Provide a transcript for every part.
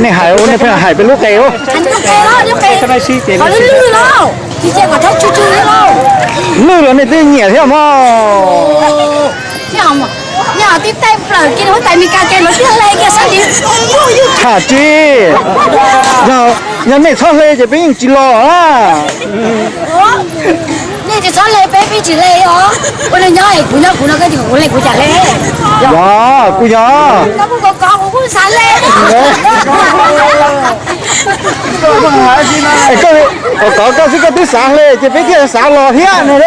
Nej hais ua nej pheej hais peb lub qe os. Lwj los nej twb nyiam thiab mog. Tham tsis, yog nej txhob hle ces peb yeej tsis los na. Nej tsis txhob hle peb, peb tsis hle os. Ua li nyob kuv nyob kuv no koj tsis kom kuv hle kuv cas hle. Yog kuv yog. Koj, koj xwb koj twb xav hle ces peb thiaj xav los thiab no lauj.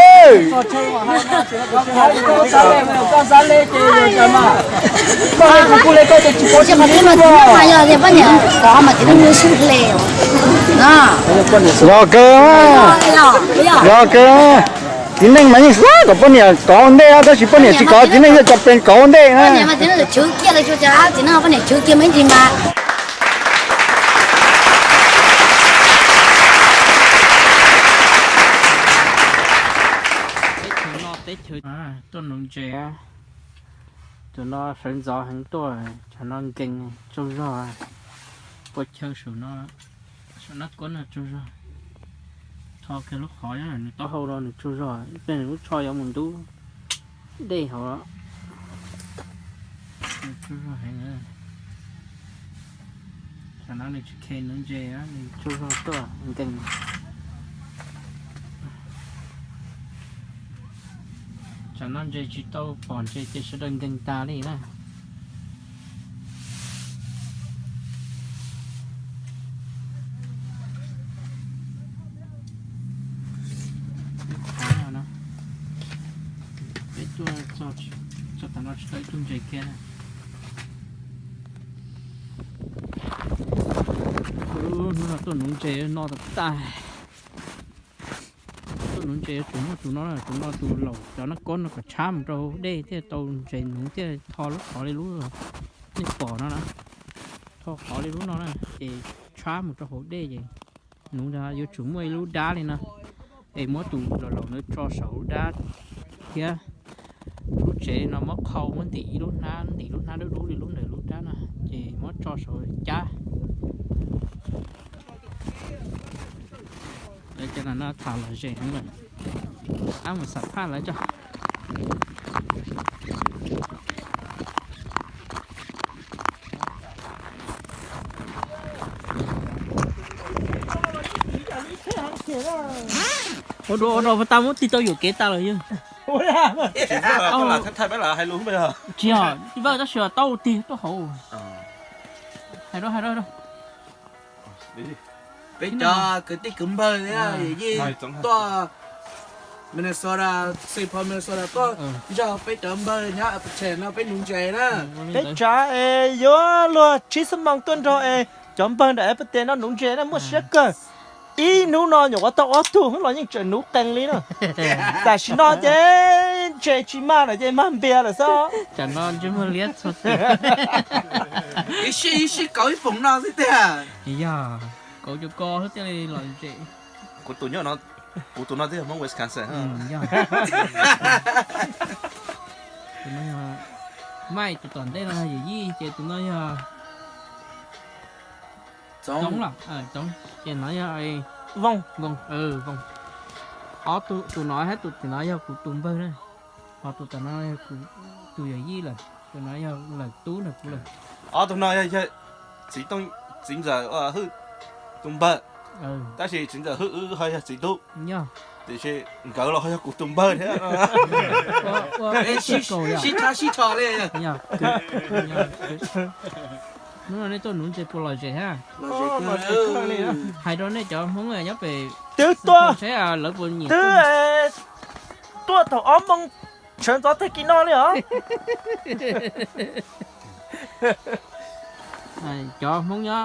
Yog kawg, yog kawg. Txiv neej mas yeej xav kom poj niam kov ua ntej tab sis poj niam tsis kov txiv neej, yog cov pes kov ua ntej na. Teb chaws no teb chaws tuaj nuv ntses, tus no sawv ntxov heev tuaj, cov no nkees tsaug zog, pua chaw saum no, saum nab kuab no tsaug zog. Tho kiag lub qhov nws taub hau no nws tsaug zog, tej nws lub tsho yuav mus ntub dej hauv. Nws tsaug zog heev. Tsam no nws tsis khe nuv ntses, nws tsaug zog tuaj nkees. Tsam no ntses tsis tau pom ntses ces sawv daws nkees tas li na. Peb tuaj txog, txog tom no tsis tau ib tug ntses kiag na. Hnub no tuaj nuv ntses no tas tas. Tuaj nuv ntses yuav tsum muaj tus no, tus no tus laum cov nab kob no kom tshab mus rau hauv dej thiaj tau ntses nuv thiaj tho lub qhov li lub nej pom no na. Tho qhov li lub no na ces tshab mus rau hauv dej ces nuv. Yuav tsum muaj ib lub dab li no es muab tus laum laum ntawd tso saum lub dab thiab lub tsev li no muab qhau muab ntim ib lub hnab, ntim lub hnab dub dub li lub ntawm lub dab no ces muab tso saum cab. Lawv cov no tham lom zem heev lawm. Ab mus xam phaj lawv tso. Ua dua ua dua tau muab tig tau yuam kev tas lawm yog. Tsis yog, tab sis tau tig tuaj hauv. Hais rau, hais rau. Peb cov kwv tij kwv npawg yij tuaj Minnesota, Saint Paul, Minnesota tuaj nrog peb cov npawg nyob Appleton no peb nuv ntses na. Peb tsav es yuav luag tsib xuab moos tuaj nrog es cov npawg ntawm Appleton no nuv ntses na, muaj siab kawg. Ib hnub no nyuam qhuav tau ob tug los yeej tseem nuv qees li na. Tam sim no ces ntses tsis mag lawm ces mag npias lawm xwb. Tam no ntsej muag liab txhua tus. Ib sij, ib sij kauv ib poom no xwb tiag. Yog, kauv cov ko xwb thiaj li lom zem. Kuv tus nyob no, kuv tus no twb yog Hmoob Wisconsin. Yog. Tus no yog Maij, tus tom ntej no yog yawm yij, ces tus no yog Txoov los, Txoov, ces no yog Vooj, Vooj, Vooj. Ob tug, tus no thiab tus tim no yog kuv tus npawg na, ho tus tom no yog kuv tus yawm yij lawm, tus no yog lawm tub ntawm kuv lawm. Ob tug no yog txiv tooj, txiv ntxawm Hwj tus npawg, tab sis txiv ntxawm Hwj wb ho yog txiv tub, tiam sis nkawd los ho yog kuv tus npawg thiab. Sib tshab sib tho li. Hnub no nej tuaj nuv ntses puas lom zem thiab? Hais rau nej cov Hmoob nyob pem twb tuaj, lawv puas nyiam twb tuaj thaum ob moos sawv ntxov tag kis no li os. Cov Hmoob nyob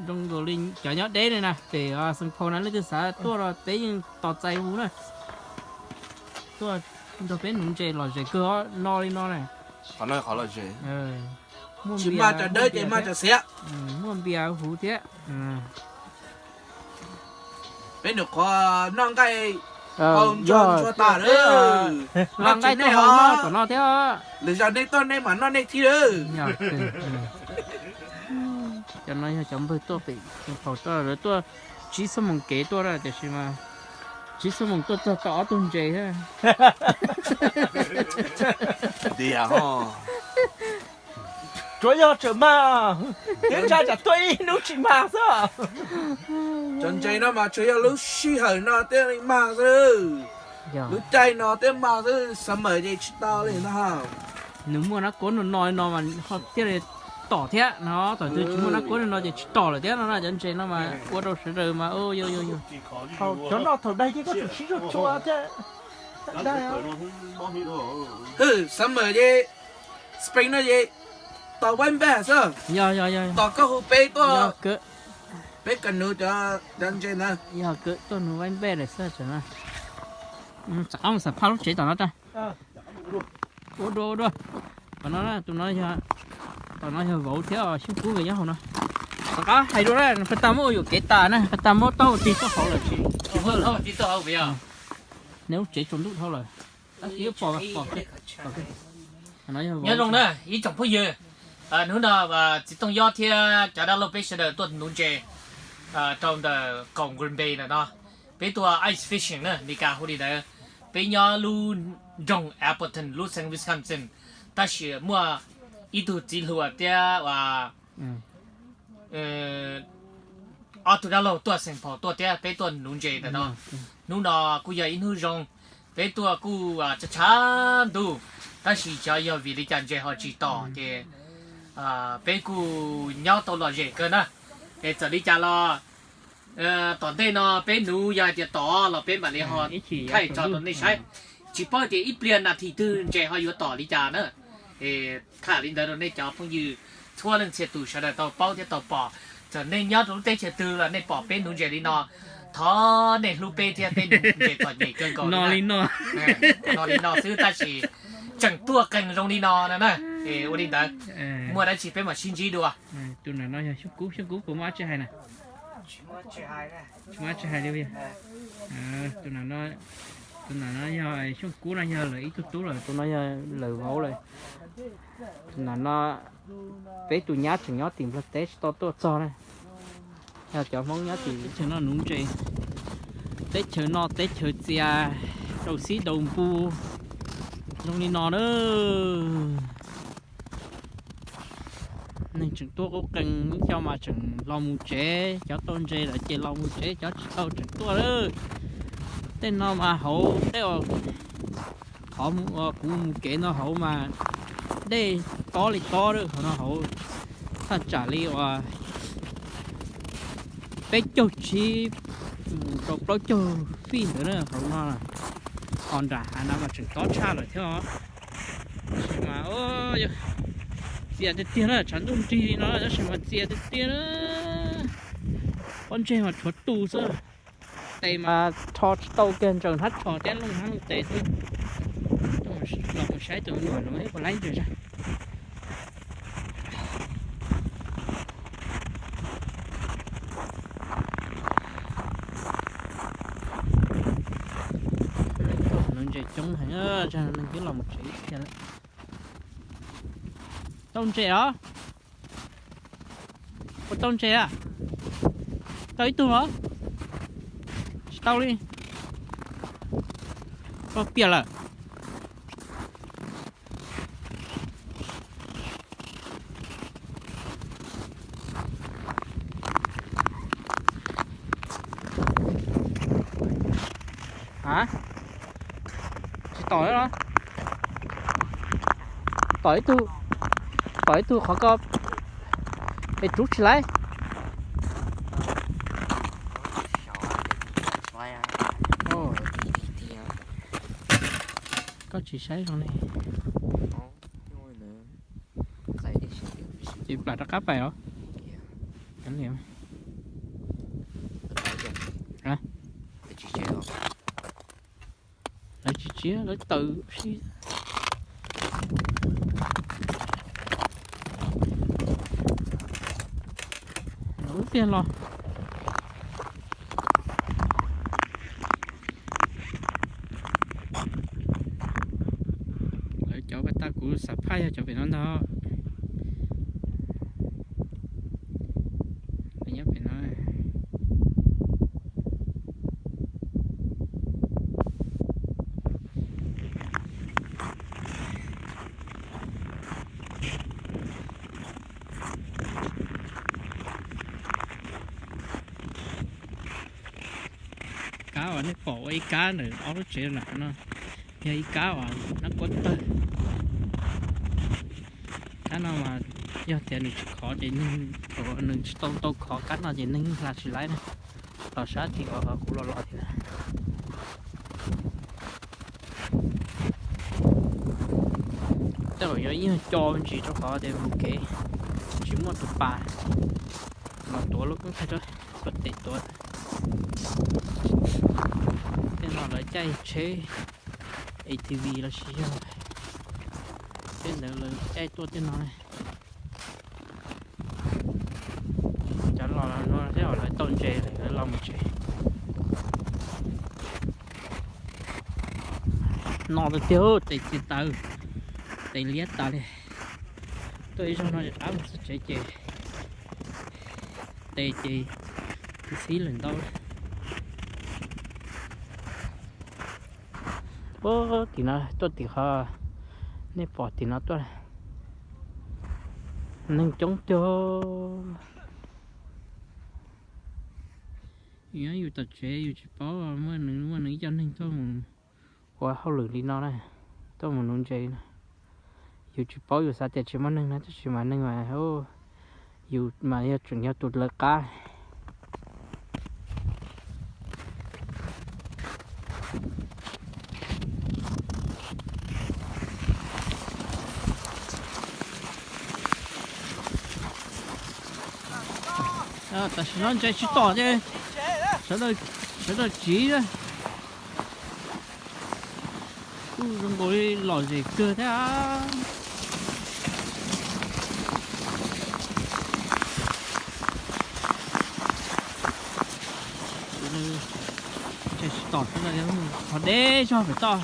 zoo nkaus li cov nyob deb li na, pem Xeev Phau na, leej twg xav tuaj los peb yeej tos txais hu na. Tuaj nrog peb nuv ntses lom zem kawg no li no na. Qhov no qhov lom zem. Tsis mag cov dawb ces mag cov xiav. Muaj npias huv thiab. Peb nws qhov noj nqaij hau ntsuag ntsuag tas lawm. Noj nqaij tsis nej hau os, tom no thiab. Lwm zaus nej tuaj nej mam noj nej thiab lawm. No yog cov npawg tuaj pem Xeev Phaum tuaj, lawv tuaj tsib xuab moos kev tuaj na, tiam sis mas tsib xuab moos tuaj txog tau ob tug ntses thiab. Tiag ho. Tsuav yog tseem mag, teb tsa tsam tuaj ib hnub tsis mag xwb. Cov ntses no mas tsuas yog lub sij hawm no thiaj li mag xwb. Lub caij no thiaj mag xwb, summer ces tsis tau li no. Nws muaj nab kuab no no no mas ho thiaj li tom thiab no, thaum twg tsis muaj nab kuab no no ces tsis tom lawm thiab no na. Cov ntses no mas ua rau sawv daws mas yog yog yog. Cov no thaum daig ces koj tseem sib zog tsua thiab. Summer ces, spring no ces tos vaib npaj xwb. Yog yog yog. Tos koj hu peb tuaj, peb kawm nuv cov ntses na. Yog kawm tuaj nuv vaib npaj lawm xwb. Txawm qab mus xam phaj lub tsev tom no rau. Ua dua ua dua. Tom no, tus no, tom no yog vauv thiab Xyooj Kub nkawd nyob hauv no. Rov qab hais dua na, pab tag muab ua yuam kev tas na, pab tag muab taub hau tig tuaj hauv lawm tsis, tsis vwj lawm. Nej lub tsev tsaus ntuj dhau lawm. Nyob zoo na ib tsoom phooj ywg, hnub no Txiv Tooj Yob thiab cov dab laug peb sawv daws tuaj nuv ntses rau ntawm kaum Green Bay ntawm no. Peb tuaj ice fishing na, Meskas hu li ntawd. Peb nyob lub nroog Appleton lub xeev Wisconsin, tab sis muaj ib tug txiv hluas thiab ob tug dab laug tuaj Xeev Phaum tuaj thiab peb tuaj nuv ntses ntawm no. Hnub no kuj yog ib hnub zoo, peb tuaj kuj tshav tshav ntuj, tab sis xyov yog vim li cas ntses ho tsis tom ces peb kuj nyob tau lom zem kawg na. Es txawm li cas los tom ntej no peb nuv yog hais tias tom los peb mam li ho thaij tso rau nej saib. Tsis paub tias ib pliag nas this twg ntses ho yuav tom li cas na. Es tham li ntawd rau nej cov phooj ywg txhua leej txhia tus sawv daws tau paub thiab tau pom. Txawm nej nyob rau lub teb chaws twg los nej pom peb nuv ntses li no, thov nej hlub peb thiab peb nuv ntses txom nyem kawg nkaus no li no. No li no xwb tab sis tseem tuaj qees zoo li no no na. Ua li ntawd, muaj dab tsi peb mam sib ntsib dua. Tus nam no yog Xyooj Kub, Xyooj Kub puas muaj dab tsi hais na? Tsis muaj dab tsi hais li. Tus nam no yog Xyooj Kub no yog lawv ib tug tub lawm, tus no yog lawv vauv lawm. Tus nam no peb tus nyab tseem nyob tim Nplog teb tsis tau tuaj txog na. Yog cov Hmoob nyob tim teb chaws no nuv ntses, teb chaws no teb chaws txias, daus xib daus npu zoo li no na. Neeg tseem tuaj qub qees, ib co mas tseem los mus tsev, cov tau ntses lawm ces los mus tsev, cov tsis tau tseem tuaj lawm. Tej no mas hauv tej, qhov kuv mus kev no hauv mas dej tob li tob lawm, qhov no hauv thaj tsam li uas peb caug tsib mus rau plaub caug feet ntawd na hauv no. Ho nram hav no mas tseem tob tshaj lawm thiab os. Tab sis mas txias tiag tiag na, tshav ntuj nrig li no tab sis mas txias tiag tiag na. Pob ntseg mas rhuav tu xwb. Tes mas rho tsis tau kiag, ntsaws hnab tsho thiab looj hnab looj tes xwb. Los mus saib tus me nyuam no ib puas laib ntses zag. Lawv ntses coob heev, neeg twb los mus tsev ib txhia lawm. Tau ntses os? Puas tau ntses a? Tau ib tug os? Tsis tau li. Koj piam lawm. A, tsis tom los? Tom ib tug, tom ib tug qhov ko es rub tsis laib. Koj tsis saib zoo li. Ces plam rov qab pais os. Lawv tsis tsiav, lawv taws si. Lub tiag los. Lawv cov pas tag kuv xam phaj yog cov pem no ntag. Kab uas nej pom ua ib kab ntawm ob lub tsev na no, yog ib kab uas nab kuab tawg. Kab no mas yog tias nws tsis khov ces neeg, nws tsis tau tau khov kab no ces neeg hla tsis laib na. Los sab tim uas kuv los los tim na. Tej zaum yog ib nyuag co ntsis rau qhov tias mus kev tsis muaj tus pas los tuav lub koob thaij rau, tuav tes tuav. Tej no lawv caij tsheb A T V los sis yog tej ntawd lawv caij tuaj tej no. Cov los no tej zaum lawv tau ntses lawm lawv los mus tsev. No tiag tiag, tes txias taws, tes liab tas li. Tuaj ib zaug no ces rov mus txog tsev ces tes ces xib lawm ntau. Ua tim no tuaj tim qhov nej pom tim no tuaj, neeg coob tiag. Yus nyob yus tom tsev yus tsis paub muaj nws, muaj nws ib co neeg tuaj mus ua hauj lwm li no na, tuaj mus nuv ntses na. Yus tsis paub yus xav tias tsis muaj neeg na, tab sis mas neeg mas, yus mas yog tseem yog tus lawv qab. Tam sim no ntses tsis tom ces sawv daws tsiv. Kuj zoo nkaus li lom zem kawg thiab. Ntses tsis tom sawv daws mus qhov deb zog pem toj.